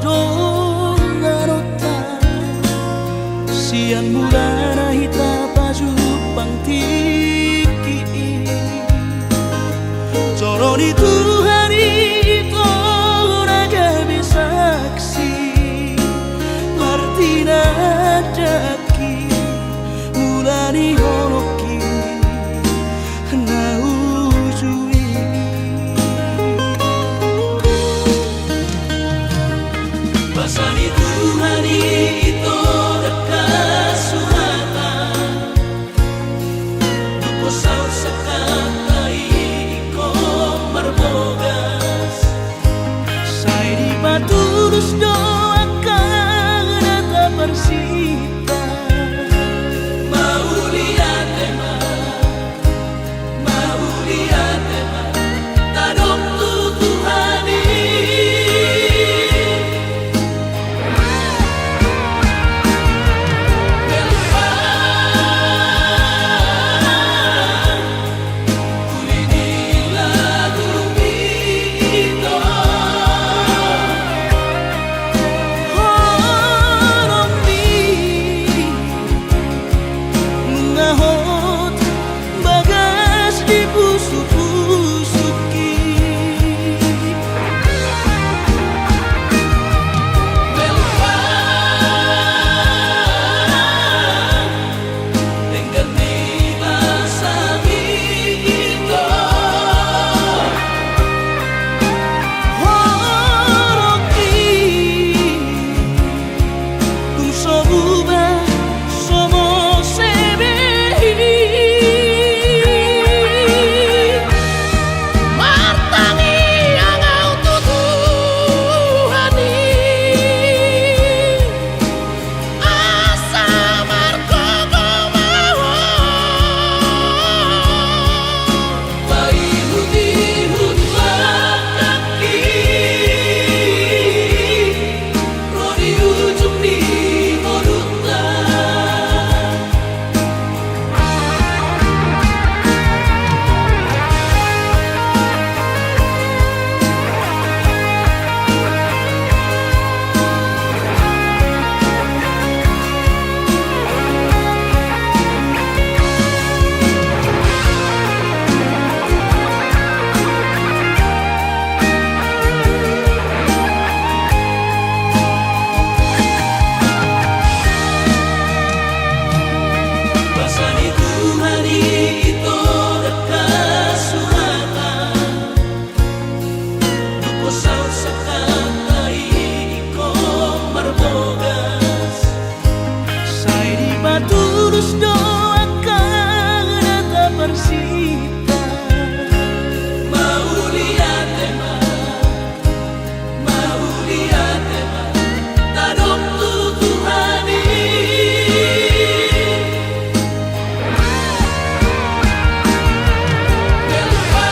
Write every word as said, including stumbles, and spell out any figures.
Donganonta, sian mulana hita pajumpang tingki i. Joro ni Tuhan i ito na gabe saksi, martinandak i mula ni holongki na uju i. Basa ni Tuhan i ito dangka suratan, dung saut sangkanta i ingkon marbogas. Sai dipatulus do angka na taparsinta. Mauliate ma, mauliate ma, tadok tu Tuhan i. Belpa. Martangiang au tu Tuhan i. Asa margogo ma ho. Paihutihut langkangki ro di ujung ni ngolunta. Basa ni Tuhan i ito dangka suratan, dung saut sangkanta i ingkon marbogas. Sai dipatulus do angka na taparsinta. Mauliate ma, mauliate ma, tadok tu Tuhan i. Belpa.